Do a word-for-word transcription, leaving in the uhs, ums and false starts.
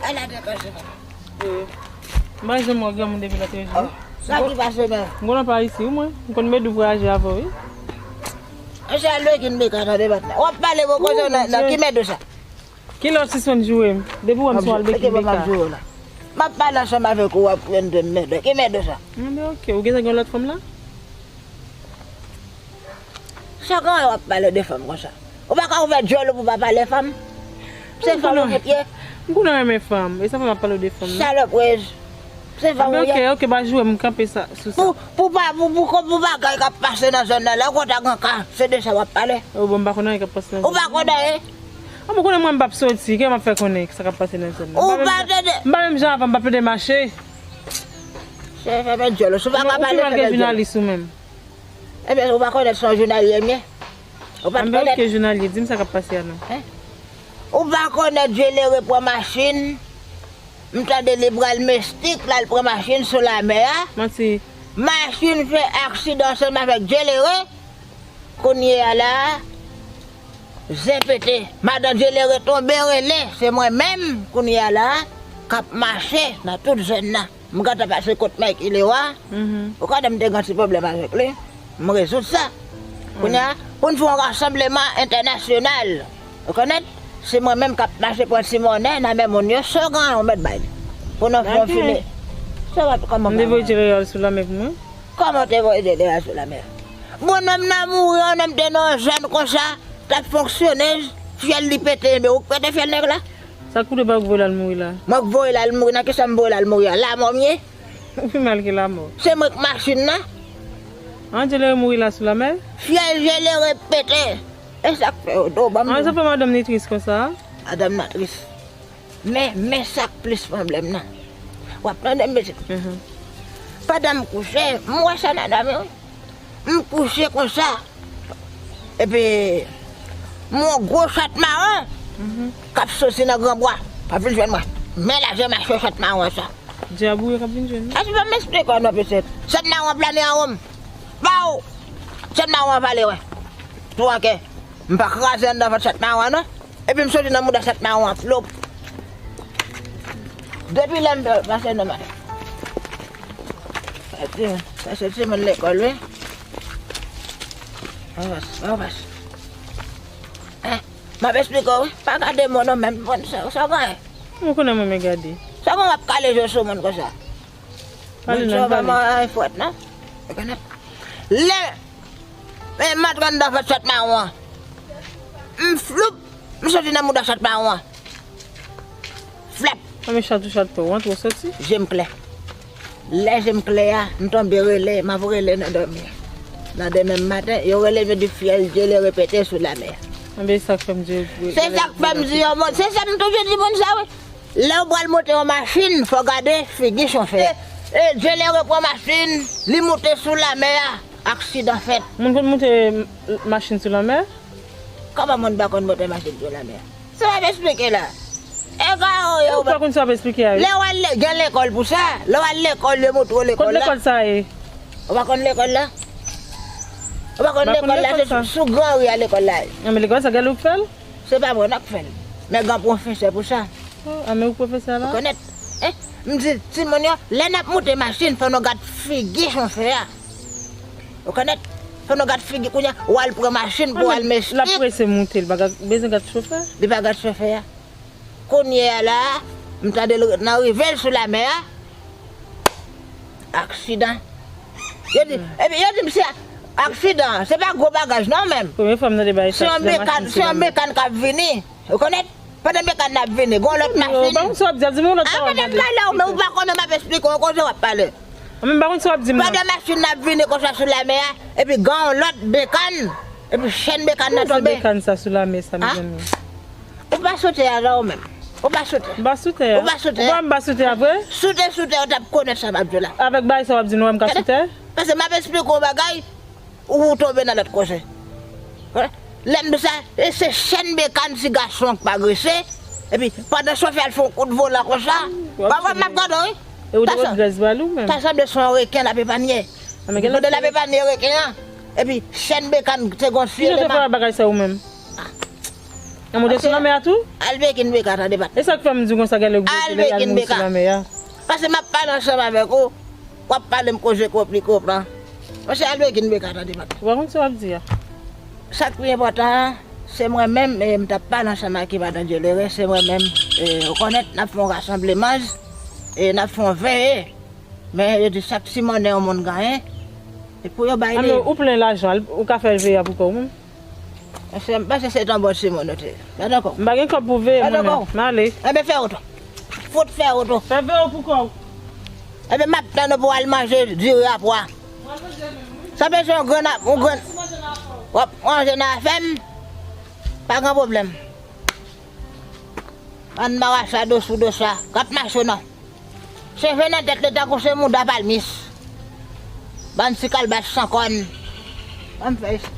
Ala de kòse. M pa janm wè granmoun depi lòt jou. Sa ki pase menm? M konn ap pa isi, wi, mwen. M konn Medou vwayaje avè w, wi. Monchè, al Bekin Beka, tande, patnè. W ap pale bon koze nan, nan ki Medou sa? Kilè w sispann joure m? Depi w wè m sou al Bekin Beka. M ap pale ansanm avèk ou, w ap jwenn de Medou. Ki Medou sa? Anben, oke. Ou gentan gen lòt fanm la? Chak an w ap pale de fanm konsa. Ou pa ka ouvè djòl ou pou w pa pale fanm. Se fanm ou fout ye. M konn renmen fanm. E sa fè m ap pale w de fanm nan. Salòp rèz. Se fanm ou ye. Anben, oke, oke, pa joure m, kanpe sa, sou sa. Pou, pou pa, pou, pou, pou bagay k ap pase nan zòn nan la, ou konn ta gen ka, se de sa w ap pale. O, bon, m pa konn anyen k ap pase nan zòn nan. Ou pa konn anyen? A, mwen konnen mwen m p ap soti, kè m ap fè konnen sa k ap pase nan zòn nan. Ou pa tande. M pa menm jan avan, m p ap tande mache. Se fèmen djòl, ou pa ka pale fèmen djòl. Jounalis ou menm. Ebyen, ou pa konèt se yon jounalye m ye? Ou pa konèt? Anben, oke, jounalye, di m sa k ap pase a non. Hein? Ou pa konèt Djelere pran machin? M tande li pral Mestik, l al pran machin sou lamè a. Manti. Machin fè aksidan ansanm avèk Djelere. Kounye a la, zen pete. Madan Djelere tonbe rele, se mwen menm, kounye a la, k ap mache nan tout zòn nan. M gentan pase kot Mike Ilewa. Ou konnen m te gen ti pwoblèm avèk li. M rezoud sa. Kounye a, pou n fè yon rasanbleman entènasyonal. Ou konèt? Se mwen menm k ap mache pran ti monnen nan men moun yo, sa w gen yon mèt bay li. Pou nou fè yon file. Sa w ap, kòman? M te voye Djelere al sou lamè pou mwen. Kòman w te voye Djelere al sou lamè? Bon, nonm nan mouri, yon nonm te nan yon zòn konsa, t ap fonksyone, fyèl li pete, men ou k pete fyèl nèg la? Sa k pou de pa ou k voye l al mouri la? Mwen k voye l al mouri, nan kisa m voye l al mouri a? Lamò m ye? Ou pi mal ke lamò. Se mwen k machin nan. An, Djelere mouri la sou lamè? Fyèl Djelere pete. E sa k fè yo do ban m. An, sa fè madanm ni tris konsa? Madanm nan tris. Men, men sa k plis pwoblèm nan. W ap tande m, mesye? Pandan m kouche, m wè sa nan dòmi, wi. M kouche konsa. Epi, m wè yon gwo chat mawon k ap soti nan gran bwa. K ap vin jwenn mwen. Men lajè mache chat mawon sa. Dyab ou ye k ap vin jwenn ou. Èske m esplike w non, pitit? Chat mawon plane anwo m. Baw! Chat mawon an pale, wè. Tou an kè. M pa kraze anndan vant chat mawon an, non. Epi m soti nan mouda chat mawon an, plop. Depi lè m pase nan maten. Sa se timoun lekòl, wi. Anvanse, anvanse. Eh, m ap esplike w, wi. Pa gade moun non, menm moun sa, sa w genyen. Ou konnen mwen men gade. Sa w gen w ap kale je w sou moun konsa? Pale nan, pale. Moun sa w pa mwen fwèt, non? Ou konnen? Lè, eh, m antre anndan vant chat mawon an. M floup, m soti nan mouda chat mawon an. Flap! Anben chat ou chat pa w, w antre w soti. Je m klè. Lè je m klè a, m tonbe rele, m ap rele nan dòmi. Nan demen maten, yo rele m, yo di fyèl Djelere pete sou lamè a. Anben sa k fè m di w. Se sa k fè m di yon moun, se sa m toujou di moun sa, wi. Lè w pral monte yon machin, fò w gade figi chofè a. E, e, Djelere pran machin, li moute sou lamè a, aksidan fèt. Moun konn moute m-, machin sou lamè? Kòman moun pa konn moute machin sou lamè a? Sa w ap esplike la? E ka yo, yo, ou pa konn sa w ap esplike a, wi. Lè w al le-, gen lekòl pou sa. Lè w al lekòl, yo montre w lekòl la. Kot lekòl sa ye? Ou pa konn lekòl la? Ou pa konn lekòl la, se sou, sou gran ri a lekòl la ye. Anben lekòl sa, gade ou k fè l? Se pa mwen non k fè l. Men gen pwofesè pou sa. Oh, a men ou pwofesè la? Ou konèt? Eh, m di timoun yo, lè n ap moute machin, fò nou gad figi chofè a. Ou konèt? Fò nou gad figi kounye a, w al pran machin pou w al Mestik. L ap prese moute, l pa gad, bezwen gad chofè? Li pa gad chofè a. Kounye a la, m tande l nan rive l sou lamè a. Aksidan. Yo di, epi yo di m se aksidan, se pa gwo bagaj non menm. Premye fwa m tande bagay sa, se yon mekan, se yon mekan k ap vini. Ou konèt? Pandan mekan nan ap vini, gon lòt machin. Ou pa konn sa w ap di a, di m yon lòt pawòl. Pandan m pale a ou, men ou pa konnen m ap esplike w, koze w ap pale. Mwen m pa konn sa w ap di m nan. Pandan machin nan ap vini konsa sou lamè a, epi gen yon lòt mekan, epi chèn mekan nan tonbe. Ki mekan sa sou lamè sa, mezanmi? Ou pa sou tè a la ou menm. Ou pa sou tè. M pa sou tè a. Ou pa sou tè. Ou pa m pa sou tè a vre? Si w te sou tè, ou t ap konèt sa m ap di w la. Avèk bagay sa w ap di m, ou wè m ka sou tè? Paske m ap esplike w yon bagay, ou tonbe nan lòt koze. Lè m di sa, e se chèn mekan ti gason k pa grese, epi pandan chofè a fè yon kout volan konsa, w ap wè m ap gade w, wi. E ou te wè grès ba li ou menm? Ta sanble se yon reken l ap epanye. Pandan l ap epanye reken an, epi chèn mekan te gon sye leman. Kijan w te fè wè bagay sa ou menm? An monte sou lanmè a tou? Al Pekin Beka, tande patnè. E sa k fè m di w konsa, gade lè gwo Al tele, al Pekin mouri sou Beka. Lanmè a. Paske m ap pale ansanm avèk ou, w ap pale m koze konpli konpran. Paske al Pekin Beka, tande patnè. Ou pa konn sa w ap di a. Sa k pi enpòtan an, se mwen menm, e m t ap pale ansanm ak madan Djelere, se mwen menm, e, ou konèt, n ap fè yon rasanbleman, e n ap fè yon veye. Men yo di chak ti monnen yon moun genyen, e pou yo bay li. Ou plen lajan, ou ka fè veye a pou kò w menm. Mesye, m panse se tanbò Simon nou te. Mèt ankò. M pa gen kòb pou veye, mwen menm. M ale. Enben, fè wout ou. Fout fè wout ou. Fè veye w pou kò w. Enben, m ap tann ou pou w al manje diri a pwa. Sa bezwen yon grenn, yon grenn. W ap manje nan afè m. Pa gen pwoblèm. Bann marasa dosou dosa. K ap mache w non. Cheve nan tèt li tankou se mouda palmis. Bann ti kalbas san kòn. Ban m fè isi.